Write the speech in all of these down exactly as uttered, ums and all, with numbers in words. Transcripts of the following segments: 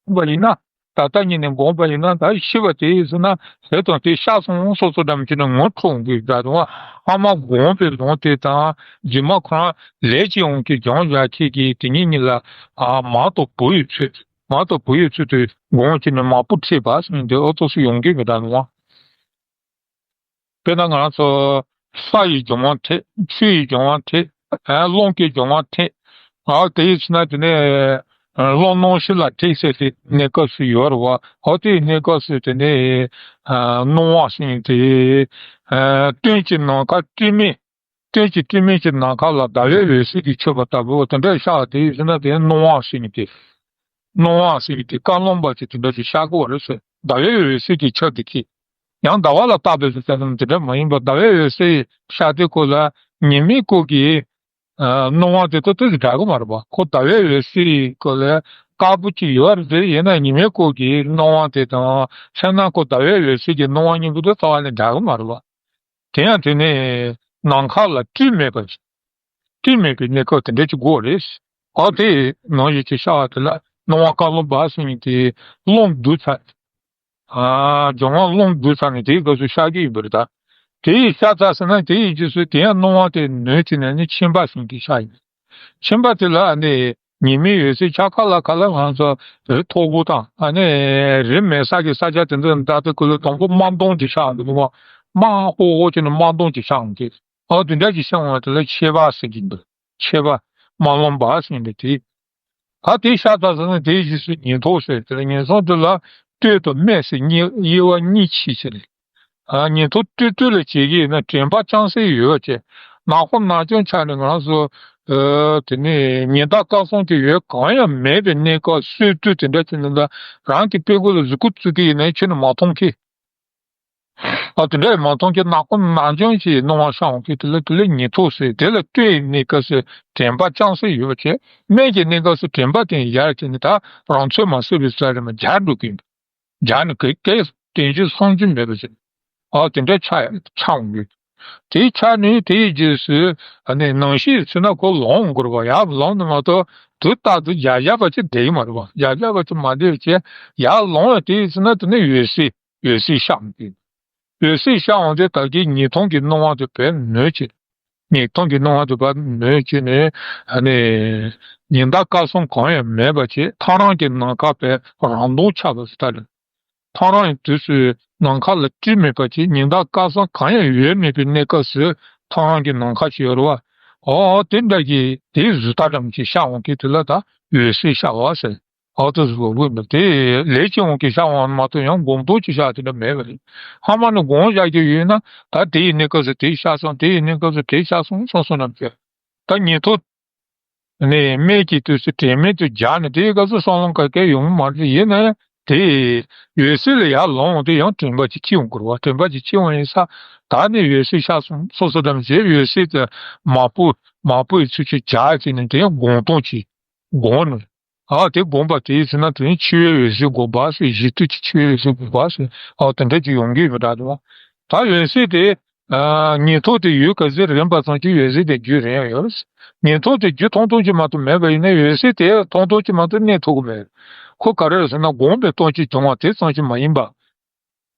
བསྒོམས་པ་ཡིན་ན། ད་ལྟ་ཉིད་ནས་བསྒོམས་པ་ཡིན་ན། ད་ཤི་བ་དེ་ཡིན་ཟེར་ན་དེ་དང་དེ་ཤར་སོང་སོ་སོ་འདྲ་མི་ཅི་ན་ངོ་འཕྲོད་དགོས་འདྲ་དང་། ཨ་མ་བསྒོམས་པའི་ལུང་དེ་དང་རྗེས་མ་ཁོ་རང་ལས་ཀྱི་དབང་གིས་སྦྱོང་བྱ་ཁྱེད་ཀྱིས་དེ་ཉིད་ཉིད་ལ་ཨ་མ་དང་བུ་ཡི་ཚུལ། མ་དང་བུ་ཡི་ཚུལ་དུ་བསྒོམས་ཀྱི་ནི་མ་བུ་ཁྲིད་པ་ཟེར་ནས་འདི་ཨོ་ཏོག་སུ་ཡོང་གི་མི་འདྲ་ནོ། དཔེར་ན་ང་རང་ཚོ་ས་ཡི་སྦྱོང་བ་ཁྲིད། ཆུ་ཡི་སྦྱོང་བ་ཁྲིད། ཨ་རླུང་གི་སྦྱོང་བ་ཁྲིད། ཨ་དེ་ཡི་ཕྱིར་ན་དེ་ནས་རླུང་རྣོ་ཞིང་ལ་ཁྲིད་ཟེར་ཏེ་གནས་སྐབས་སུ་ཡོད་རེད་བ། ཨོ་དེ་ཡི་གནས་སྐབས་སུ་དེ་ནས་ཨ་སྣང་བ་ཟེར་ཏེ་ཨ་སྟོན་གྱི་ནམ་མཁའ་སྤྲིན་མེད། སྟོན་གྱི་སྤྲིན་མེད་ཀྱི་ནམ་མཁའ་ལ་ཟླ་བའི་འོད་ཟེར་གྱིས་ཁྱབ་པ་ལྟ་བུ་དེ་འདྲ་ཤར་བ་དེ་ཡིན་ན་དེ་སྣང་བ་ཟེར་ནས་དེ། སྣང་བ་ཟེར་གྱི་དེ་བཀའ་བློན་པ་ཅིག་དེ་འདྲ་ཅིག་ཤར་གི་ཡོད་རེད་ཟེར། ཟླ་བའི་འོད་ཟེར་གྱིས་ཁྱབ་དེ་ཁྱེད། ཡང་ཟླ་བ་ལ་བལྟས་པའི་ཟེར་ན་དེ་འདྲ་མ་ཡིན་པར་ཟླ་བའི་འོད་ཟེར་ཤར་དུས་སྐབས་ལ་ཉི་མའི་སྐབས་ཀྱི་ཨ་སྣང་བ་དེ་དང་དེ་འདྲ་གི་མ་རེད་པ། ཁོ་ཟླ་བའི་འོད་ཟེར་སྐབས་ལ་དཀར་པོ་ཅིག་ཡོད་རེད་དེ། ཡིན་ན་ཉི་མའི་སྐབས་ཀྱི་སྣང་བ་དེ་དང་ཕྱིར་ན་ཁོ་ཟླ་བའི་འོད་ཟེར་གྱི་སྣང་བ་གཉིས་པོ་དེ་རྩ་བ་ནས་འདྲ་གི་མ་རེད་པ། དེ་ཡང་དེ་ནས་ནམ་མཁའ་ལ་སྤྲིན་མེད་པ་ཅིག་སྤྲིན་མེད་པའི་གནས་སྐབས་དེ་འདྲ་ཅིག་དགོས་རེད། ཨ་དེ་ནང་བཞིན་གྱི་ཤར་བ་དེ་ལ་སྣང་བ་བཀའ་བློན་པ་ཟེར་མཁན་དེ་རླུང་བསྡུ་ཚར། ཨ་སྦྱོང་བ་རླུང་བསྡུ་ཚར་ནས་དེའི་སྐབས་སུ་ཤར་གྱི་ཡོད་པ་རེད་ད། དེ་ཡིས་ཤར་ཚར་ཟེར་ན་དེ་ཡི་རྗེས་སུ་དེ་ཡང་སྣང་བ་དེ་ནོན་བྱས་ནས་ནི་མཆིན་པ་ཟེར་མཁན་དེ་ཤར་ཡིན། མཆིན་པ་དེ་ལ་ཨ་ནི་ཉི་མའི་འོད་ཟེར་འཆར་ཁ་ལ་ཁ་ལ་ང་ཚོ་རི་མཐོ་པོ་དང་ཨ་ནི་རི་མེད་ས་གི་ས་ཆ་དེ་ཚོ་ལ་ད་ལྟ་ཁུལ་ལ་དང་པོ་དམར་མདངས་ཀྱི་ཤར་འདུག་གོ། དམར་ཧོ་ཧོ་བྱས་ནས་དམར་མདངས་ཀྱི་ཤར་འོང་གི། ཨོ་དེ་འདྲ་ཅིག་ཤར་འོང་བ་དེ་ལ་མཆེད་པ་ཟེར་གྱི་འདུག་མཆེད་པ་དམར་ལམ་པ་ཟེར་གྱི་འདུག་དེ། ད་དེ་ཤར་ཚར་ཟེར་ན་དེའི་རྗེས་སུ་ཉི་ཐོག་ཟེར། དེ་ལ་ཉིན་གསུམ་དེ་ལ་སྟོད་དང་སྨད་ཟེར་གཉིས་དབྱེ་བ་གཉིས་ཕྱེ་བྱས་རེད། ཨ་ཉི་ཐོག་སྟོད་སྟོད་ལ་བྱེད་ཀྱི་ཡིན་ན་དྲན་པ་རྐྱང་སེ་ཡོད་བྱས། ནག་པོ་ནག་ཅུང་ཆགས་ནས་ང་རང་ཚོ་ཨ་དེ་ནས་ཉི་ཟླ་སྐར་གསུམ་གྱི་འོད་གང་ཡང་མེད་པའི་གནས་སྐབས་སུ་དུས་དེ་འདྲ་བྱས་ནས་ད་རང་གི་དཔྲལ་མགོ་ལ་གཟུགས་པོ་བཙུགས་ཀྱི་ཡིན་ན་ཁྱོན་ནས་མ་མཐོང་གི། ཨ་དེ་འདྲ་ཡང་མ་མཐོང་གི་ནག་པོ་ནག་ཅུང་ཞིག་སྣང་བ་ཤར་འོང་གི། དེ་ལ་དེ་ལ་ཉི་ཐོག་ཟེར། དེ་ལ་སྟོད་ཡིན་ནི་སྐབས་སུ་དྲན་པ་རྐྱང་སེ་ཡོད་བྱས། སྨད་ཀྱི་གནས་སྐབས་སུ་དྲན་པ་དེ་ཡར་བྱས་ནས་ད་རང་ཚོད་མ་ཟིན་པའི་ས་རེ་མ་འཇགས་འགྲོ་གི་ཡིན། འཇགས་ནས་ག་ག་དོན་གཅིག་སང་གཅིག་མེད་པ་ཟེར། ཨ་དེ་འདྲ་ཆགས་ཆགས་འོང་གི། དེ་ཆགས་ནས་དེའི་རྗེས་སུ་ཨ་ནི་ནམ་ཤེས་ཚུད་ན་ཁོ་ལངས་དགོས་རེད་པ། ཡར་ལངས་ནས་མ་གཏོགས་དུས་རྟག་ཏུ་བཞག་བཞག་པ་ཅིག་བསྡད་ཀྱི་མ་རེད་པ། བཞག་བཞག་པ་ཅིག་མ་བསྡད་བྱས་ཡར་ལངས་ཡ་དེ་ཡིན་ན་དེ་ནི་འོད་གསལ། འོད་གསལ་ཤར་འོང་གི། འོད་གསལ་ཤར་འོང་དུས་ད་གིན་ཉི་སྟོང་གི་སྣང་བ་དེ་བས་ནོན་བྱས། ཉི་སྟོང་གི་སྣང་བ་དེ་བས་ནོན་བྱས་ནས་ཨ་ནི་ཉི་ཟླ་སྐར་གསུམ་གང་ཡང་མེད་པ་བྱས། ཐག་རིང་གི་ནམ་མཁའ་བས་རང་སྟོང་ཆགས་པ་ཟེར་ད་རེད། ཐག་རིང་གི་དུས་སུ་ནམ་མཁའ་ལ་སྤྲིན་མེད་པ་བྱས། ཉི་ཟླ་སྐར་གསུམ་གང་ཡང་ཡོད་མེད་པའི་གནས་སྐབས་སུ་ཐག་རིང་གི་ནམ་མཁའ་ཞིག་ཡོད་རེད་པ། ཨོ་དེ་འདྲ་གི་དེའི་གཟུགས་ལྟ་ཙམ་ཅིག་ཤར་འོང་གི་དུས་ལ་ད་འོད་གསལ་ཤར་བ་ཟེར། ཨོ་ཏོ་ཟུག་གུ་མི་དེ་ལས་ཀྱི་དབང་གིས་ཤར་འོང་མ་གཏོགས་ཡང་སྒོམ་རྟོག་གིས་ཤར་དེ་འདྲ་མེད་པ་རེད། ཧ་མ་ནི་སྒོམ་བཞག་རྒྱུ་ཡོད་ན་ད་དེ་ཡི་གནས་སྐབས་སུ་དེ་ཤར་སོང་། དེ་ཡི་གནས་སྐབས་སུ་དེ་ཤར་སོང་སོང་སོང་ན་མི་བྱེད། ད་ཉི་ཐོག་ནས་སྨད་ཀྱི་དུས་སུ་དྲན་མེད་དུ་སྦྱར་ནས་དེའི་སྐབས་སུ་བསམ་བློ་ག་གེ་ཡོང་གི་མ་རེད། ཡིན་ན་ཡང་དེ་འོད་གསལ་ལ་ཡར་ལངས་འོང་དུས་ཡང་དྲན་པ་ཅིག་སྐྱེ་འོང་དགོས་རེད་པ། དྲན་པ་ཅིག་སྐྱེ་འོང་ཡིན་ས། ད་ནི་འོད་གསལ་ཤར་སོང་སོང་སོང་ཙམ་ཞེས་འོད་གསལ་དེ་མ་བུ་མ་བུ་ཡི་ཚུལ་གྱིས་སྦྱར་བྱས་ནས་དེ་ཡང་སྒོམ་རྟོག་གིས་སྒོམ་ནས། ཨ་དེ་སྒོམ་པ་དེ་ཡིན་ཟེར་ན་དེ་ནི་འཆི་བའི་འོད་གསལ་སྒོམ་པ་ཟེར། གཞི་དུས་ཀྱི་འཆི་བའི་འོད་གསལ་སྒོམ་པ་ཟེར། ཨ་དེ་འདྲ་ཅིག་ཡོང་གི་ཡོད་པ་འདྲ་འདུག་ད་འོད་གསལ་དེ་ཨ་ཉི་ཐོག་དེ་ཡུལ་ག་ཚོད་རིང་པ་ཙམ་གྱིས་འོད་གསལ་དེ་རྒྱུན་རིང་ཡོད། ཉི་ཐོག་དེ་རྒྱུན་ཐུང་ཐུང་ཅིག་མ་གཏོགས་མེད་པ་ཡིན་ན་འོད་གསལ་དེ་ཐུང་ཐུང་ཅིག་མ་གཏོགས་གནས་ཐུབ་ཀྱི་མེད། ཁོ་ག་རེ་རེད་ཟེར་ན་སྒོམ་པའི་སྟོབས་ཀྱིས་བྱུང་བ་དེ་ཙམ་ཞིག་མ་ཡིན་པ།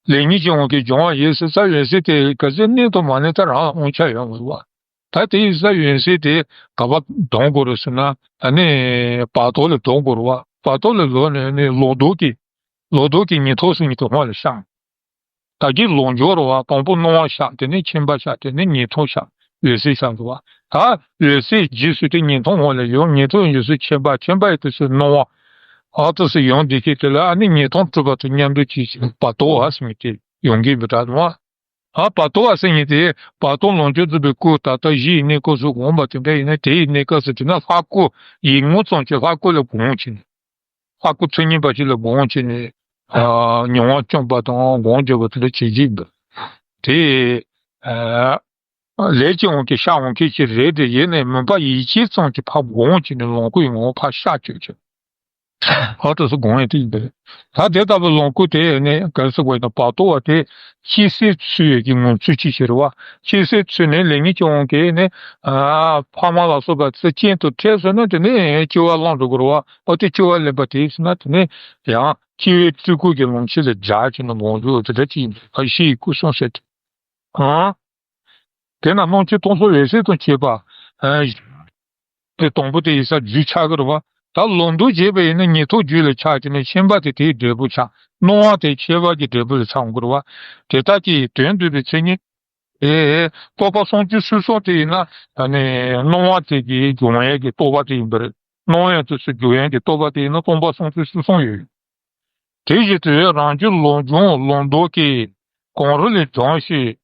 ལས་ཉིད་ཀྱི་དབང་གིས་བྱུང་བ་ཡིན་ཟེར་ས། འོད་གསལ་དེ་ག་ཚོད་གནས་ཐུབ་མ་གནས་ད་རང་ལ་དབང་ཆ་ཡོད་མ་རེད་པ། ད་དེ་ཡིན་ས་འོད་གསལ་དེ་ག་པར་ལྡང་དགོས་རེད་ཟེར་ན་ཨ་ནི་བར་དོ་ལ་ལྡང་དགོས་རེད་པ། བར་དོ་ལ་ལོག་ནས་ཨ་ནི་ལོག་རྟོག་གི་ལོག་རྟོག་གི་ཉི་ཐོག་ཟེར་མཁན་དེ་སྔོན་ལ་ཤར། ད་གིན་ལོག་འགྱོ་རེད་པ། དང་པོ་སྣང་བ་ཤར། དེ་ནས་མཆིན་པ་ཤར། དེ་ནས་ཉི་ཐོག་ཤར། འོད་གསལ་ཤར་འགྲོ་བ། ད་འོད་གསལ་རྗེས་སུ་དེ་ཉི་ཐོག་སྔོན་ལ་ཡོང་། ཉི་ཐོག་རྗེས་སུ་མཆིན་པ། མཆིན་པ་ཡི་དུས་སུ་སྣང་བ། ཨ་ཏོ་སུ་ཡོང་དེ་ཤེས་དེ་ལ་ཨ་ནི་ཉི་སྟོང་གྲུབ་པ་དང་མཉམ་དུ་ཅིག་བར་དོ་བ་ཟེར་མཁན་དེ་ཡོང་གི་འདུག་ད་དུང་ཨ་བར་དོ་བ་ཟེར་མཁན་དེ་བར་དོ་ལོངས་སྤྱོད་རྫོགས་པའི་སྐུ་ད་ལྟ་གཞི་ཡི་གནས་སྐབས་སུ་དགོངས་པ་དེ་འདྲ་ཡིན་ན། དེ་ཡི་གནས་སྐབས་སུ་དེ་ན་ལྷ་སྐུ་ཡིག་ངོ་ཙམ་གྱི་ལྷ་སྐུ་ལ་དགོངས་བྱས་ནས། ལྷ་སྐུ་ཚུལ་བརྙེས་པ་ཞིག་ལ་དགོངས་བྱས་ནས། ཨ་མྱོང་བ་བཅོམ་པ་དང་སྒོམ་རྒྱག་པ་དེ་འདྲ་བྱེད་ཀྱི་འདུག་དེ་ཨ་ལས་ཀྱི་དབང་གིས་ཤར་འོང་མཁན་ཞིག་རེད་དེ། ཡིན་ནའི་མུན་པ་ཡིད་ཆེས་ཙམ་གྱིས་ཕར་སྒོམ་བྱས་ནས་ལོངས་སྐུའི་ངོ་བོ་ཕར་ཤར་བཅུག་བྱས། ཨ་དེ་ཚོ་དགོངས་ཡས་དེ་ཡིན་པས། ད་དེ་ལྟ་བུ་ལོངས་སྐུ་དེ་ནི་ག་རེ་ཟེར་དགོས་ཡིན་ན། བར་དོ་བ་དེ་སྐྱེ་སའི་ཚུལ་ཡོད་ཀྱི་ངང་ཚུལ་གཅིག་ཟེར་བ། སྐྱེ་སའི་ཚུལ་ནི་ལེགས་ཉེས་ཀྱི་དབང་གིས་ནི། ཨ་ཕ་མ་ལ་སོགས་པ་ཚུལ་རྐྱེན་དུ་འཕྲད་སོང་ན་དེ་ནི་སྐྱེ་བ་བླངས་འགྲོ་དགོས་རེད་བ། ཨོ་དེ་སྐྱེ་བ་ལེན་པ་དེ་ཟེར་ན་དེ་ནི་ཡང་སྐྱེ་བའི་སྤྲུལ་སྐུ་གི་ལོངས་སྤྱོད་ལ་སྦྱར་གྱི་ནི་ལོངས་སྤྱོད་དེ་འདྲ་ཅིག་ཡིན་པས། ཨ་ཕྱི་ཡི་སྐུ་གསུམ་ཟེར་ཏེ། ཨང་། དེས་ན་སྣང་མཆེད་སྟོང་གསུམ་འོད་གསལ་དང་བཅས་པ། ཨ་དེ་དང་པོ་དེ་ཡིན་ས་རྒྱུ་ཆགས་ཀྱི་རེད་བ། ད་ལོ་འདབ་བྱས་པ་ཡིན་ན་ཉན་ཐོས་རྒྱུད་ལ་ཆགས་ཀྱི་ནི་ཤན་པ་དེ་དེའི་འབྲས་བུ་ཆགས། སྣང་བ་དེ་ཁྱད་པར་གྱི་འབྲས་བུ་ལ་ཆགས་འོང་གི་རེད་བ། དེ་དག་གི་དོན་བསྡུས་པའི་མཚན་ཉིད། ཨེ་རྟོག་པ་སུམ་ཅུ་སོ་གསུམ་དེ་ཡིན་ན་ཨ་ནི་སྣང་བ་དེ་གི་སྦྱོང་ཡས་ཀྱི་རྟོག་པ་དེ་ཡིན་པ་རེད། སྣང་བ་དེ་ཚོ་སྦྱོང་ཡས་ཀྱི་རྟོག་པ་དེ་ཡིན་ན་སྟོང་པ་སུམ་ཅུ་སོ་གསུམ་ཡོད། དེ་བཞིན་དུ་རང་རྒྱུད་ལོངས་སྦྱོང་ལོངས་ལྡོག་གི་གང་རུང་ལས་སྦྱངས་ཤིང་།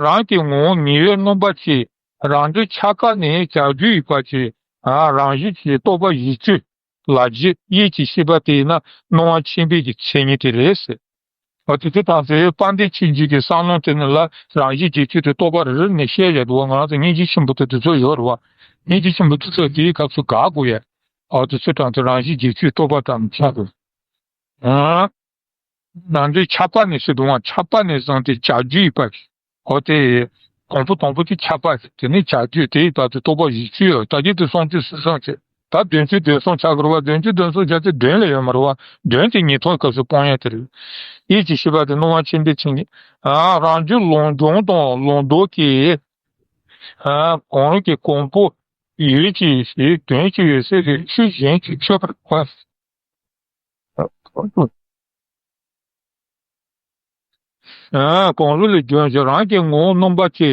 རང་གི་ངོ་བོ་ཉེ་བའི་རྣམ་པ་ཆེ། རང་འབྲས་ཁྱབ་པ་ནི་བྱ་རྒྱུ་ཡིན་པ་ཆེ། རང་བཞིན་གྱིས་རྟོག་པ་བཞི་བཅུ་ལ་རྗེ་དབྱིངས་ཀྱི་ཤེས་པ་དེས་ན་སྣང་བ་མཆེད་པའི་གི་མཚན་ཉིད་དེ་རེད་ཟེར། འོ་དེ་དེ་དང་དེ་དཔལ་ལྡན་ཆོས་རྗེ་གི་གསང་ལམ་དེ་ནི་ལ་རང་བཞིན་བརྒྱད་ཅུ་དེ་རྟོགས་པ་རེ་རེ་ནས་བཤད་བཞག་འདུག་བ། ང་རང་ཚོ་སྙིང་རྗེ་ཆེན་པོ་དེ་དེ་ཚོ་ཡོད་རེད་བ། སྙིང་རྗེ་ཆེན་པོ་དེ་ཚོ་དེའི་སྐབས་སུ་དགག་དགོས་ཡ། འོ་དེ་ཚོ་དང་དེ་རང་བཞིན་བརྒྱད་ཅུའི་རྟོགས་པ་དང་ཆགས་དགོས། ཨང་། ནང་དོན་ཁྱབ་པ་ནས་ཟེར་འདུག་བ། ཁྱབ་པ་ནས་བཟུང་སྟེ་བྱ་རྒྱུ་ཡིན་པ། འོ་དེ། དང་པོ་དང་པོ་དེ་ཁྱབ་པ་དེ་ནས་བྱ་རྒྱུ་དེ་ཡིན་པ་དེ་རྟོགས་པ་བཞི་བཅུ་ཡོད། ད་གིན་དེ་སུམ་ཅུ་སོ་གསུམ་བྱས། ད་བདུན་ཅུ་དོན་གསུམ་ཆགས་ཀྱི་རེད་བ། བདུན་ཅུ་དོན་གསུམ་བྱས་ཏེ་བདུན་ལས་ཡོད་མ་རེད་བ། བདུན་དེ་ཉན་ཐོས་སྐབས་སུ་སྤོང་ཡ་དེ་རེད། དབྱིངས་ཀྱི་ཤེས་པ་དེ་སྣང་བ་མཆེད་པའི་མཚན་ཉིད། ཨ་རང་རྒྱུད་ལོངས་སྦྱོང་དང་ལོངས་ལྡོག་གི། ཨ་གང་རུང་གི་གོང་བུ་ཡོད་ཅེས་ཞེས་དོན་གྱི་འོད་གསལ་དེ་ཆོས་གཞན་གྱིས་ཆོད་པར་གོ། ཨ་གང་རུང་ལས་སྦྱངས་ཤིང་རང་གི་ངོ་བོ་རྣམ་པ་ཆེ།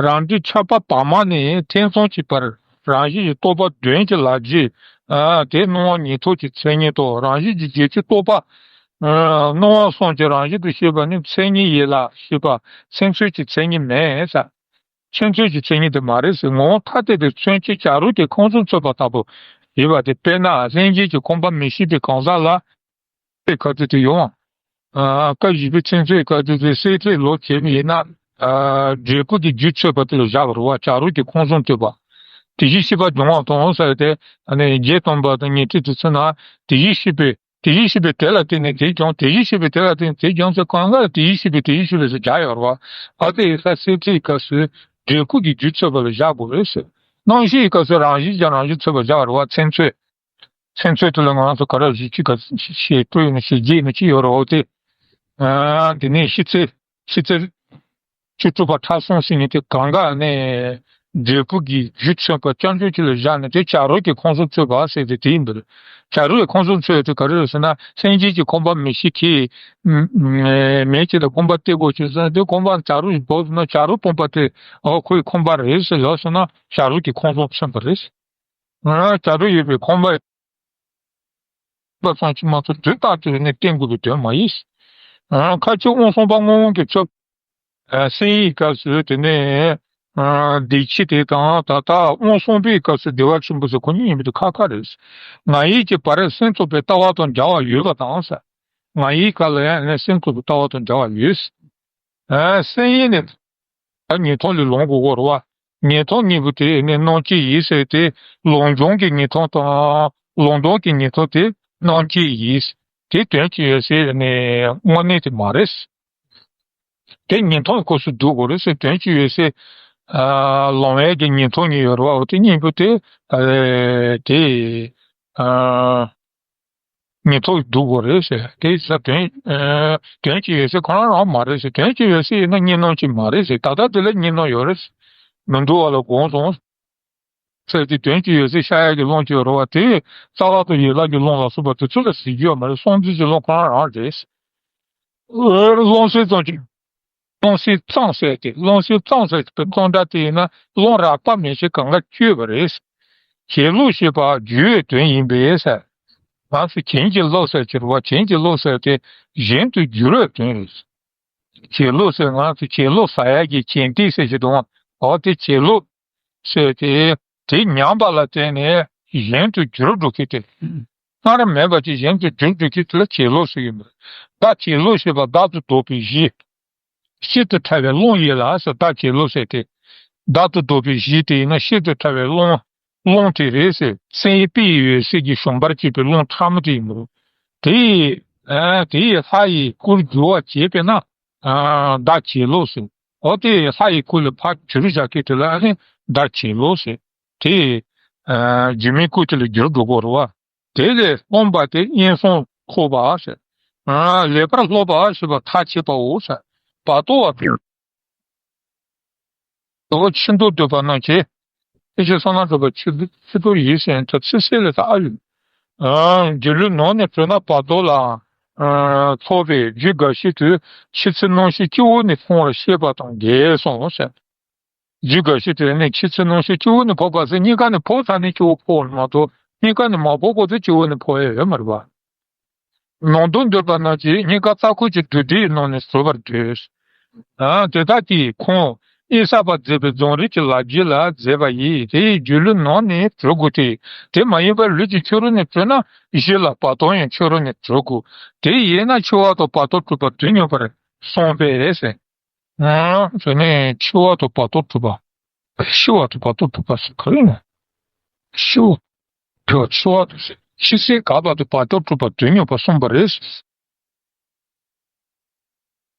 རང་འབྲས་ཁྱབ་པ་བར་མ་ནས་ཐེ་ཚོམ་གྱི་བར་རང་བཞིན་གྱིས་རྟོགས་པ་བདུན་གྱི་ལ་རྗེ། ཨ་དེ་སྣང་བ་ཉན་ཐོས་ཀྱི་མཚན་ཉིད་དོ། རང་བཞིན་གྱིས་བརྒྱད་ཅུ་རྟོགས་པ། ཨ་སྣང་བ་གསུམ་གྱི་རང་བཞིན་དུ་ཤེས་པ་ནི་མཚན་ཉིད་ཡིན་ལ་ཤེས་པ་མཚན་མཚོན་གྱི་མཚན་ཉིད་མེད་ཟེར། མཚན་མཚོན་གྱི་མཚན་ཉིད་དེ་མ་རེད་ཟེར། ངོ་བོ་ཐ་དད་པའི་མཚོན་བྱེད་བྱ་རོག་གི་ཁམས་གསུམ་མཚོན་པ་ལྟ་བུ་ཡོད་པ་དེ། དཔེར་ན་ལྷན་སྐྱེས་ཀྱི་ཁམས་པ་མི་ཤེས་པའི་གང་ཟག་ལ། པའི་སྐབས་དུས་དེ་ཡོང་། ཨ་སྐབས་བཞི་པའི་མཚན་མཚོན་སྐབས་དུས་དེ་སེལ་ཐེབས་ལོག་བྱས་པ་ཡིན་ན། ཨ་འབྲས་བུ་གི་རྒྱུ་མཚོན་པ་དེ་ལ་བཞག་པ་རེད་བ། བྱ་རོག་གི་ཁམས་གསུམ་མཚོན་པ། དེ་བཞིན་གཤེགས་པ་སྦྱོང་བ་དང་ཟེར་ཏེ། ཨ་ནི་བརྒྱད་སྟོང་པ་དང་ཉི་ཁྲི་དུ་ཚུད་ན། དེ་བཞིན་གཤེགས་པའི་དེ་བཞིན་གཤེགས་པའི་དེ་ལ་བརྟེན་ནས་དེ་སྦྱངས། དེ་བཞིན་གཤེགས་པའི་དེ་ལ་བརྟེན་ནས་དེ་སྦྱངས་ཚེ་གང་ག་ལ་དེ་བཞིན་གཤེགས་པའི་དེ་བཞིན་གཤེགས་པའི་ཟེར་སྦྱར་ཡོད་རེད་བ། ཨ་དེ་ཡིན་ས་སེལ་ཐེབས་སྐབས་སུ་འབྲས་བུ་གི་རྒྱུ་མཚོན་པ་ལ་བཞག་དགོས་རེད་ཟེར། རྣམ་ཤེས་ཀྱི་སྐབས་སུ་རང་བཞིན་གྱིས་རང་བཞིན་མཚོན་པ་བཞག་རེད་བ། མཚན་མཚོན། མཚན་མཚོན་དེ་ལ་ང་རང་ཚོ་ག་རེ་བཞི་བཅུ་ག་ཞེས་སྤྲོས་ཡོད་ན་ཞེས་བརྒྱད་ཡིན་ན་ཅི་ཡོད་རེད་བ། དེ། ཨ་དེ་ནས་ཤེས་ཚད། ཤེས་ཚད། བཅུ་དྲུག་པ་ཕྲ་སྲིན་ཟེར་མཁན་དེ་གང་ག་ནས་འབྲས་བུ་གི་རྒྱུ་མཚོན་པ་རྐྱང་རྐྱང་ཅིག་ལ་བཞག་ནས་དེ་བྱ་རོག་གི་ཁམས་གསུམ་མཚོན་པ་ཟེར་ཏེ་དེ་ཡིན་པ་རེད། བྱ་རོག་གི་ཁམས་གསུམ་མཚོན་དེ་ག་རེ་རེད་ཟེར་ན། སེམས་ཅན་གྱི་ཁམས་པ་མི་ཤེས་མཁན་མེད་ཅིག་ལ་ཁམས་པ་སྟེར་དགོས་ཀྱི་ཟེར་ན། དེ་ཁམས་པ་བྱ་རོག་ཞིག་བབས་སོང་ན་བྱ་རོག་སྤུན་པ་དེ་ཨོ་ཁོའི་ཁམས་པ་རེད་ཟེར་ལབ་སོང་ན་བྱ་རོག་གི་ཁམས་གསུམ་མཚོན་པ་རེད། ང་རང་བྱ་རོག་ཡོད་པའི་ཁམས་པ་པ་ཙམ་གྱིས་མ་གཏོགས་དུས་རྟག་ཏུ་ནི་བསྟེན་དགོས་པའི་དོན་མ་ཡིན། ཁ་ཅིག་དབང་གསུམ་པ་དངོས་དབང་གིས་ཚོལ། སེམས་ཡིད་སྐབས་སུ་དེ་ནས་བདེ་སྐྱིད་དེ་དང་། ད་ལྟ་དབང་གསུམ་པའི་སྐབས་སུ་བདེ་བ་ཆེན་པོ་ཟེར་ཁོ་གཉིས་ཡིན་པ་དེ་ཁ་ཁ་རེད། ང་ཡིད་ཀྱི་བར་སེམས་ཚོགས་པའི་ལྟ་བ་དང་འབྲེལ་བ་ཡོད་པ་དང་ཟེར། ང་ཡིད་སྐབས་ལ་ཡང་ནི་སེམས་ཚོགས་པའི་ལྟ་བ་དང་འབྲེལ་བ་ཡོད། སེམས་ཡིད་ནི། ད་ཉན་ཐོས་ལས་ལོངས་དགོས་ཀྱི་རེད་བ། ཉན་ཐོས་གཉིས་པོ་དེ་ནི་རྣམ་མཁྱེན་ཡིན་ཟེར་ཏེ། ལོངས་སྦྱོང་གི་ཉན་ཐོས་དང་ལོངས་སྡོམ་གྱི་ཉན་ཐོས་དེ་རྣམ་མཁྱེན་ཡིན། དེ་དོན་གྱི་འོད་གསལ་ནི་དངོས་གནས་དེ་མ་རེད། དེ་ཉན་ཐོས་སྐབས་སུ་འདུ་དགོས་རེད་ཟེར། དོན་གྱི་འོད་གསལ་ལོང་བའི་གི་ཉན་ཐོས་གཉིས་ཡོད་རེད་བ། འོ་དེ་གཉིས་པོ་དེ་དེ། ཉན་ཐོས་འདུ་དགོས་རེད་ཟེར། དེ་ས་དོན་དོན་གྱི་འོད་གསལ་ཁོ་རང་རང་མ་རེད་ཟེར། དོན་གྱི་འོད་གསལ་ཡིན་ན་གཉིས་སྣང་གཅིག་མ་རེད་ཟེར། ད་ལྟ་དེ་ལ་གཉིས་སྣང་ཡོད་རེད། མི་འདུ་བ་ལ་དགོངས་སོང་ཟེར་ཏེ། དོན་གྱི་འོད་གསལ་ཤར་ཡག་གི་རླུང་ཅིག་ཡོད་རེད་བ། དེ་རྩ་བ་དང་ཡན་ལག་གི་རླུང་ལ་སོགས་པ་དེ་ཚོ་ལ་ཟེར་རྒྱུ་ཡོད་མ་རེད། སོང་ཙིག་གི་རླུང་ཁོ་རང་རང་རེད། རླུང་གསལ་ཙམ་གྱི། རླུང་གསལ་ཙམ་ཟེར་ཏེ། རླུང་གསལ་ཙམ་ཟེར་ཏེ་ཙམ་སྒྲ་དེ་ཡིན་ན་རླུང་རགས་པ་མེད་ཅིང་གང་ག་གཅོད་པ་རེད། བྱིང་རླུང་ཞེས་པ་འགྱུ་བའི་དོན་ཡིན་པས་ཟེར། ང་ཚོ་བྱིང་གི་རླུང་ཟེར་གྱི་རེད་བ། བྱིང་གི་རླུང་ཟེར་ཏེ་གཞན་དུ་འགྱུར་བའི་དོན་རེད། བྱིང་རླུང་ཟེར། ང་ཚོ་བྱིང་རླུང་ཟ་ཡག་གི་བྱིང་སྟེ་ཟེར་གྱི་འདུག་ཨ། འོ་དེ་བྱིང་རླུང་ཟེར་ཏེ། དེ་ཉམས་པ་ལ་བརྟེན་ནས་གཞན་དུ་འགྱུར་འགྲོ་མཁན་དེ། སྔར་མེད་པ་ཅིག་གཞན་དུ་འགྱུར་འགྲོ་མཁན་དེ་ལ་བྱིང་རླུང་ཟེར་གྱི་མེད། བདག་བྱིང་རླུང་ཞེས་པ་བདག་ཏུ་འདོགས་པའི་གཞི། ཤིན་ཏུ་ཕྲ་བའི་རླུང་ཡིན་ལ་ཟེར། བདག་བྱིང་རླུང་ཟེར་ཏེ། བདག་ཏུ་འདོགས་པའི་གཞི་དེ་ཡིན་ན་ཤིན་ཏུ་ཕྲ་བའི་རླུང་ རླུང་དེ་རེད་ཟེར། སེམས་ཡི་དཔེ་ཡི་འོད་ཟེར་གྱི་ཞུམ་པར་བྱེད་པའི་རླུང་ཕྲ་མོ་དེ་ཡིན་པ་རེད། དེ་ཡིས་ཨ་དེ་ཡིས་ལྷ་ཡི་སྐུར་འགྱུར་བར་བྱེད་པས་ན། ཨ་བདག་བྱིན་རློབས་ཟེར། འོ་དེ་ལྷ་ཡི་སྐུ་ལ་ཕར་གྱུར་བཞག་མཁན་དེ་ལ་ཨ་ནི་བདག་བྱིན་རློབས་ཟེར། དེ་ཡིས་ཨ་སྒྱུ་མའི་སྐུ་དེ་ལ་འགྱུར་འགྲོ་གི་རེད་བ། དེ་ལས་སློང་བ་དེ་དབེན་སོང་འཁོར་བ་ཟེར། ཨ་ལེགས་པར་སློབ་པ་ཞེས་པ་ཐག་བཅད་པའོ་ཟེར། བར་དོ་བ་དེ། དོ་ཕྱི་མདོར་བསྡུས་པ་ན་ཆེ། ཨེ་ཤེས་བསོད་ནམས་གྲུབ་པ་ཕྱི་ཕྱི་དོར་ཡིད་བཞིན་དུ་ཚིག་གསལ་ལས་ད་ཨ་ཡོད། སྒྱུ་ལུས་ནང་ནས་གྲོལ་ན་བར་དོ་ལ་ཐོགས་པའི་རྒྱུ་འགའ་ཞིག་ཏུ་ཕྱི་ཚེ་སྣང་ཤས་སྤྱི་བོ་ནས་མཐོང་བར་བཤད་པ་དང་འགལ་སོང་ཟེར། རྒྱུ་འགའ་ཞིག་ཏུ་ནི་ཕྱི་ཚེ་སྣང་ཤས་སྤྱི་བོ་ནས་ཕོག་པ་ཟེར་གཉིས་ཀ་ནས་ཕོག་ཚར་ནས་སྤྱི་བོ་ཕོག་མ་གཏོགས་གཉིས་ཀ་ནས་མ་ཕོག་གོ་ཚེ་སྤྱི་བོ་ནས་ཕོག་ཡ་ཡོད་མ་རེད་བ། ནང་དོན་འདོད་པ་རྣམས་ཀྱིས་སྙིང་ག་རྩ་འཁོར་གྱི་བདུད་སྡེའི་ནང་ནས་གྲོལ་བར་འདོད། ཨ་དེ་དག་གིས་ཁོང་དབེན་གསར་པ་མཛད་པའི་རྫོང་རིགས་ཀྱི་ལག་རྗེས་ལ་མཛད་པ་ཡིས་དེའི་སྒྱུ་ལུས་ནང་ནས་གྲོལ་དགོས་ཏེ། དེ་མ་ཡིན་པར་ལུས་ཀྱི་ཕྱི་རོལ་ནས་གྲོལ་ན་གཞི་ལ་བར་དོ་ཡང་ཕྱི་རོལ་ནས་གྲོལ་དགོས། དེ་ཡིན་ན་འཆི་བ་དང་བར་དོ་གྲུབ་པ་དུས་མཉམ་པར་གསུངས་པས་ཟེར། ཨ་དེ་ནས་འཆི་བ་དང་བར་དོ་གྲུབ་པ། ཤི་བ་དང་བར་དོ་གྲུབ་པ་ཟེར་ག་རེ་ཡིན་ན། ཤི་བ། འཆི་བ་དང་ཤི་ཚེ་འགག་པ་དང་བར་དོ་གྲུབ་པ་དུས་མཉམ་པར་གསུངས་པ་རེད།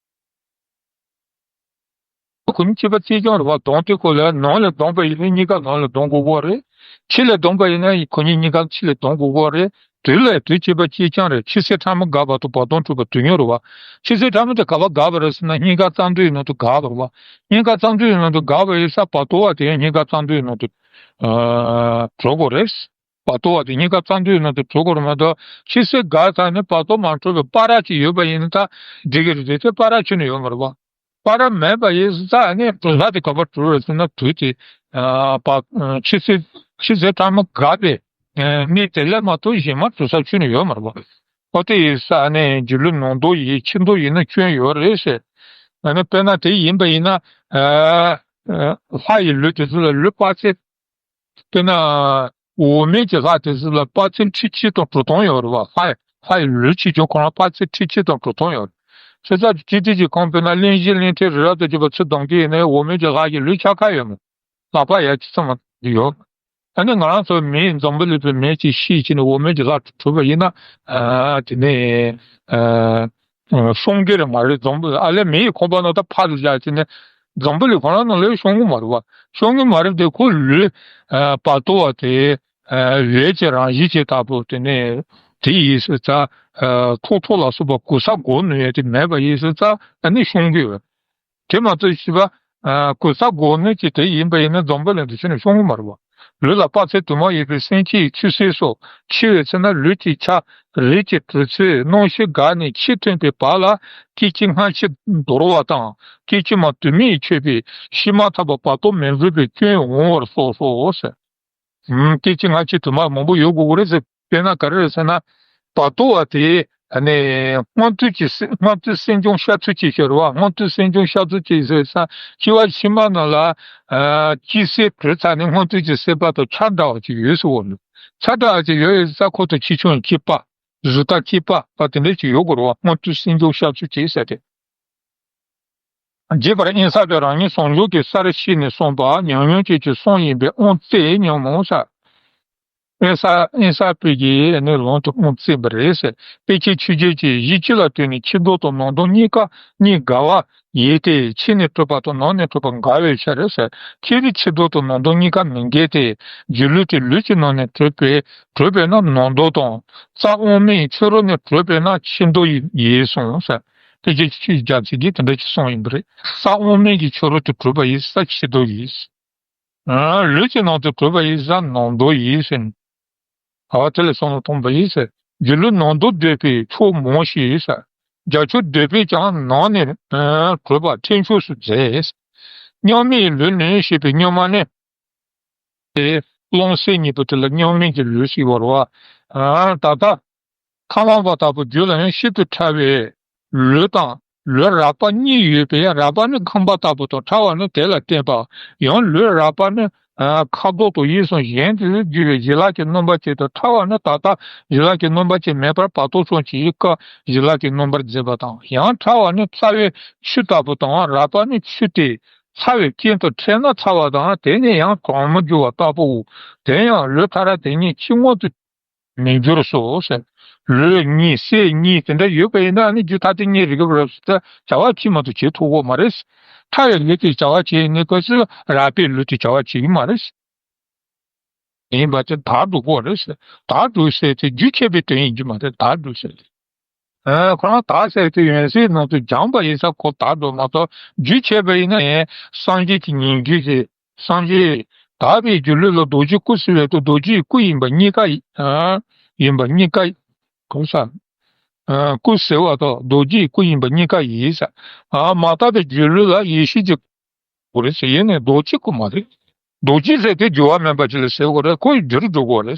ཁོ་གཉིས་གཅིག་པ་གཅིག་རྐྱང་རེད་བ། གདོང་དེ་ཁོ་ལ་ནང་ལ་གདོང་པ་ཡིན་ན་གཉིས་ཀ་ནང་ལ་གདོང་དགོས་པ་རེད། ཕྱི་ལ་གདོང་པ་ཡིན་ན་ཁོ་གཉིས་གཉིས་ཀ་ཕྱི་ལ་གདོང་དགོས་པ་རེད། དུས་ལ་དུས་གཅིག་པ་གཅིག་རྐྱང་རེད། འཆི་ཚེ་ཕྲ་མོ་འགག་པ་དང་བར་དོ་གྲུབ་པ་དུས་མཉམ་རེད་བ། འཆི་ཚེ་ཕྲ་མོ་དེ་ག་པར་འགག་པ་རེད་ཟེར་ན་སྙིང་ག་རྩ་མདུད་ནང་དུ་འགག་པ་རེད་བ། སྙིང་ག་རྩ་མདུད་ནང་དུ་འགག་པ་ཡིན་ཙང་བར་དོ་བ་དེ་ཡང་སྙིང་ག་རྩ་མདུད་ནང་དུ་ཨ་གྲོལ་དགོས་རེད། བར་དོ་བ་དེ་སྙིང་ག་རྩ་མདུད་ནང་དུ་གྲོལ་དགོས་རེད་མ་གཏོགས་འཆི་ཚེ་འགག་ཚར་ནས་བར་དོ་མ་གྲོལ་བའི་བར་ཅིག་ཡོད་པ་ཡིན་ན་ད་འགྲིག་གི་རེད་དེ། བར་ཁྱོན་ནས་ཡོད་མ་རེད་བ། བར་མེད་པ་ཡིན་ཙང་ནི་གྲོལ་ས་དེ་ག་པར་གྲོལ་རེད་ཟེར་ན་དུས་དེ་ཨ་བར་འཆི་ཚེ་འཆི་ཚེ་ཕྲ་མོ་འགག་པའི་ཨ་གནས་དེ་ལས་མ་གཏོགས་གཞན་མ་གྲོལ་ས་ཁྱོན་ནས་ཡོད་མ་རེད་བ། ཨོ་དེ་ཡིན་ཙང་ནི་སྒྱུ་ལུས་ནང་ལྡོག་ཡིན་ཕྱི་ལྡོག་ཡིན་ན་སྐྱོན་ཡོད་རེད་ཟེར། ཨ་ནི་དཔེར་ན་དེ་ཡིན་པ་ཡིན་ན་ཨ་ཨ་ལྷ་ཡི་ལུས་དེ་ཚོ་ལ་ལུས་དཔག་ཚད། དཔེར་ན། འོག་མིན་གྱི་ལྷ་དེ་ཚོ་ལ་དཔག་ཚད་ཁྲི་གཅིག་དང་དྲུག་སྟོང་ཡོད་རེད་བ། ལྷ་ཡི་ལྷ་ཡི་ལུས་གཅིག་ཀྱང་ཁོ་རང་དཔག་ཚད་ཁྲི་གཅིག་དང་དྲུག་སྟོང་ཡོད་རེད། ཆུ་ཚོད་ཀྱི་སྤྱི་ཚེ་གཅིག་གོང་དཔེར་ན་གླིང་བཞི་གླིང་ཕྲན་རི་རབ་ཏུ་གྱུར་པ་ཚུར་བསྡོམས་ཀྱི་ཡིན་ན་འོག་མིན་གྱི་ལྷ་ཡི་ལུས་ཆ་ཁ་ཡོད་མོད། ལག་པ་ཡ་ཅི་ཙམ་མ་ཡོད། ཨ་ནི་ང་རང་ཚོ་མིའི་འཛམ་བུ་གླིང་པའི་མི་གཅིག་ཤི་བྱས་ནས་འོག་མིན་གྱི་ལྷ་གྲུབ་པ་ཡིན་ན། ཨ་དེ་ནས་ཨ་ཨ་གསུང་གི་རེད་མ་རེད། འཛམ་བུ་ཨ་ལས་མི་ཡི་ཁང་པ་ནང་ད་ཕར་ལ་བཞག་བྱས་ནས་འཛམ་བུ་གླིང་ཁོ་རང་ནང་ལ་ཤོང་གི་མ་རེད་བ། ཤོང་གི་མ་རེད་དེ་ཁོ་ལུས་ཨ་བར་དོ་བ་དེ་ཨ་འོད་ཀྱི་རང་བཞིན་ཅིག་ལྟ་བུ་དེ་ནས་དེ་ཡིས་སུ་ཙ་ཨ་ཁྲོག་ཁྲོག་ལ་སོགས་པ་གོ་ས་གོ་ནུས་ཡ་དེ་མེད་པ་ཡིས་སུ་ཙ་ཨ་ནི་ཤོང་གི་ཡོད། དེ་མ་གཏོགས་ཤི་བ། ཨ་གོ་ས་གོ་ནུས་ཀྱི་དེ་ཡིན་པ་ཡིན་ན་འཛམ་བུ་གླིང་དུ་ཕྱིན་ནས་ཤོང་གི་མ་རེད་བ། ལུས་ལ་དཔག་ཚད་དུ་མ་ཡོད་པའི་སེམས་ཅན་ཡི་ཆོས་ཟེར་སོགས་འཆི་བའི་ཚེ་ན་ལུས་ཀྱི་ཆ་རིས་ཀྱི་གྲོལ་ཚུལ་སྣང་ཤས་འགགས་ནས་འཆི་ཐུང་པའི་བར་ལ་སྐད་ཅིག་སྔ་ཕྱི་འདོར་བ་དང་སྐད་ཅིག་མ་དུ་མས་མཆོད་པའི་ཕྱིས་མ་ཐག་པ་བར་དོ་མི་འགྲུབ་པའི་སྐྱོན་འོང་བར་སོགས་སོ་ཟེར། ཨུམ། སྐད་ཅིག་སྔ་ཕྱི་དུ་མ་མང་པོ་ཡོད་དགོས་ཀྱི་རེད་ཟེར། དཔེར་ན་ག་རེ་རེད་ཟེར་ན། བར་དོ་བ་དེ་ཨ་ནི་སྔོན་དུས་ཀྱི་སེ་སྔོན་དུས་སེམས་བྱུང་ཤར་ཚུལ་གྱིས་ཤར་བ། སྔོན་དུས་སེམས་བྱུང་ཤར་ཚུལ་གྱིས་ཟེར་ས་སྐྱེ་བ་ཕྱི་མ་ནང་ལ་ཨ་སྐྱེ་སའི་དུས་ཚ་ནི་སྔོན་དུས་ཀྱི་སེམས་པ་དང་ཆ་འདྲ་བ་ཅིག་ཡོད་ཟེར་བ་ནི། ཆ་འདྲ་བ་ཅིག་ཡོད་ཡོད་ས་ཁོ་ཐག་ཆེ་ཆུང་སྐྱེས་པ། གཟུགས་དང་སྐྱེས་པ་པ་དེ་འདྲ་ཅིག་ཡོད་དགོས་རེད་བ། སྔོན་དུས་སེམས་བྱུང་ཤར་ཚུལ་གྱིས་ཟེར་ཏེ། རྗེས་པར་དབེན་ས་པས་རང་ཉིད་ཟངས་ལྗོངས་ཀྱི་སར་ཤེས་ནས་གསུངས་པ་ཉམས་མྱོང་ཅན་གྱི་གསུང་ཡིན་པས་དབང་བཙན་སྙམ་མོ་ཟེར། དབེན་ས་དབེན་ས་པས་ཀྱིས་ནི་ལམ་དུ་དབང་བཙན་པ་རེད་ཟེར། དཔེ་ཆའི་ཆོས་བརྒྱད་ཀྱི་གཞི་གཅིག་ལ་ལྟོས་ནས་ཕྱི་ལྡོག་དང་ནང་ལྡོག་གཉིས་ཀ་གཉིས་འགལ་བ་ཡིན་ཏེ། ཕྱི་ནས་གྲུབ་པ་དང་ནང་ནས་གྲུབ་པ་འགལ་བའི་ཕྱིར་ཟེར། ཁྱེད་རིགས་ཕྱི་ལྡོག་དང་ནང་ལྡོག་གཉིས་ཀ་མི་འགལ་ཏེ། སྒྱུ་ལུས་དེ་ལུས་ཀྱི་ནང་ནས་གྲུབ་པས་གྲུབ་པས་ན་ནང་ལྡོག་དང་། རྩ་དབང་མེད་ཕྱི་རོལ་ནས་གྲུབ་པས་ན་ཕྱི་ལྡོག་ཡིན་གསུངས་ཟེར། དེ་རྗེ་ཆོས་རྒྱལ་མཚན་གྱིས་དེ་འདྲ་ཅིག་གསུངས་ཡིན་པ་རེད། རྩ་དབང་མེད་ཀྱི་ཕྱི་རོལ་དུ་གྲུབ་པ་ཡིན་ས་ཕྱི་ལྡོག་ཡིན། ཨ་ལུས་ཀྱི་ནང་དུ་གྲུབ་པ་ཡིན་ས་ནང་ལྡོག་ཡིན་ཟེར། ཨ་དེ་ལས་གསུངས་ལ་མཐོང་པ་ཡིན་ཟེར། སྒྱུ་ལུས་ནང་ལྡོག་འདོད་པའི་ཕྱོགས་མང་ཞིག་ཟེར། རྒྱ་ཆོས་འདོད་པས་ཀྱང་ནང་ནས་གྲུབ་པ་ཁྲེགས་ཆོད་སུ་མཛད། མཉམ་མེད་ལུས་ནི་ཞེས་པའི་མཉམ་མ་ནི། དེ་རླུང་སེམས་གཉིས་པོ་དེ་ལ་མཉམ་མེད་ཀྱི་ལུས་ཞེས་པ་རེད་བ། ཨ་ད་ལྟ་ཁམས་པ་ལྟ་བུ་རྒྱུད་ལ་ཡང་ཤིན་ཏུ་ཕྲ་བའི་ལུས་དང་ལུས་རགས་པ་གཉིས་ཡོད་པས། རགས་པ་ནི་ཁམས་པ་ལྟ་བུ་དང་ཕྲ་བ་ནི་དེ་ལ་བརྟེན་པ། ཡང་ལུས་རགས་པ་ནི་ཨ་ཁ་དོག་དང་དབྱིབས་སོགས་གཞན་དུ་གྱུར་པའི་ཡན་ལག་གི་རྣམ་པ་ཅན་དང་། ཕྲ་བ་ནི་ད་ལྟ་ཡན་ལག་གི་རྣམ་པ་ཅན་མེད་པར་བར་དོ་ཙམ་གྱི་སྐབས་ཡན་ལག་གི་རྣམ་པར་འཛིན་པ་དང་། ཡང་ཕྲ་བ་ནི་རྩ་བའི་ཆུ་ལྟ་བུ་དང་། རགས་པ་ནི་ཆུ་སྟེ། ཚ་བའི་རྐྱེན་དུ་འཕྲད་ན་ཚ་བ་དང་། དེ་ནས་ཡང་གྲང་མོ་རྒྱུ་བ་ལྟ་བུའོ། དེ་ཡང་ལུས་མཐའ་ར་དེ་ཉིད་ཕྱིར་མངོན་དུ་མི་འགྱུར་སོ་ཟེར། ལུས་གཉིས་སེམས་གཉིས་དེ་འདྲ་ཡོད་པ་ཡིན་ན། ཨ་ནི་རྒྱུ་མཐའ་དེ་གཉིས་རིག་པ་རབ་ཏུ་བྱ་བ་ཕྱི་མ་དུ་བྱེད་ཐུབ་ཀྱི་མ་རེད། ཕྲ་བའི་ལུས་དེ་བྱ་བ་བྱེད་ནི་སྐབས་སུ་རགས་པའི་ལུས་དེ་བྱ་བ་བྱེད་ཀྱི་མ་རེད། ཡིན་པ་དེ་དག་འགྲོ་གོ་རེད་ཟེར། དག་འགྲོ་ཟེར་དེ་རྒྱུ་ཆད་པའི་དོན་ཡིན་གྱི་མ་རེད། དག་འགྲོ་ཟེར་དེ། ཨ། ཁོ་རང་དག་ཟེར་དེ་ཡོན་སྲིད་ནང་དུ་སྦྱངས་པ་ཡིན་ས་ཁོ་དག་འགྲོ་མ་གཏོགས། རྒྱུ་ཆད་པ་ཡིན་ན་ཡང་སངས་རྒྱས་ཀྱི་ཉིང་བཅུད་ཀྱི། སངས་རྒྱས་དག་པའི་སྒྱུ་ལུས་ལ་རྡོ་རྗེའི་སྐུ་ཟེར་བའི་དུ་རྡོ་རྗེའི་སྐུ་ཡིན་པ་གཉིས་ཀ་ཡི། ཨ། ཡིན་པ་གཉིས་ཀ་ཡི། གོ་ས། ཨ། སྐུ་ཟེར་བ་དང་རྡོ་རྗེའི་སྐུ་ཡིན་པ་གཉིས་ཀ་ཡིན་ས། ཨ། མ་དག་པའི་སྒྱུ་ལུས་ལ་ཡེ་ཤེས་ཀྱི་སྐུ་རེད་ཟེར། ཡིན་ནའི་རྡོ་རྗེ་སྐུ་མ་རེད། རྡོ་རྗེ་ཟེར་དེ་འགྱུར་བ་མེད་པ་ཅིག་ལ་ཟེར་དགོས་རེད། ཁོ་འགྱུར་འགྲོ་དགོས་རེད།